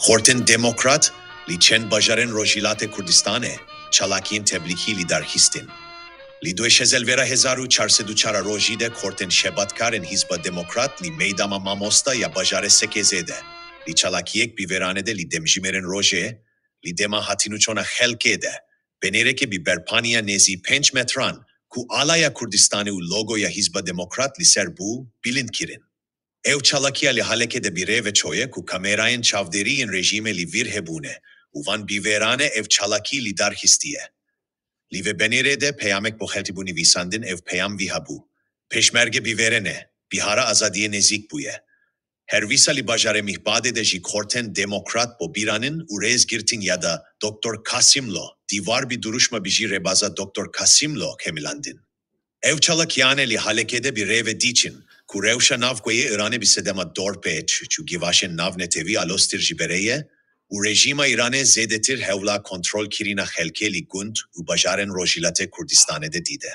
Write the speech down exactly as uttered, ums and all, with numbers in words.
Xortên demokrat li çend bajarên Rojhilatê Kurdistanê çalakiyên teblîkî li dar xistin. Li duyê Şezelvera hezar û çar sed û çar a rojî de xortên şebatkar ên Hizba Demokrat li Meydana Mamosta ya bajarê Sekezê de, li çalakiyek bîverane de li demjimêrên rojê, li dema hatinûçona xelkê de, benereke bi berpaniya nêzî pênc metran ku alaya Kurdistanê û logoya Hizba Demokrat li ser bû, bilind kirin. Ew çalakiya li halekê de bi rê ve çûye ku kamerayên çavdêrî yên rejîmê li vîr hebûne û van bîverane ev çalakî li dar xistiye. Li vê benerê de peyamek bo xelkî bû nivîsandin, ev peyam vî hebû: Pêşmerge bîverêne, bihara azadiyê nêzîk bûye. Her wisa li bajarê Mihbadê de jî xortên demokrat bo bîranin û rêzgirtin ya da Doktor Kasimlo, dîwar bi duruşma bi jî rêbaza Doktor Kasimlo kemilandin. Ev çalakiyane li halekê de bi rê ve diçin ku rewşa navxweyê Îranê bi sedema dorpêç û givaşên navnetewî alostir jî berê ye û rejîma Îranê zêdetir hewla kontrolkirina xelkê li gund û bajarên Rojhilatê Kurdistanê de dide.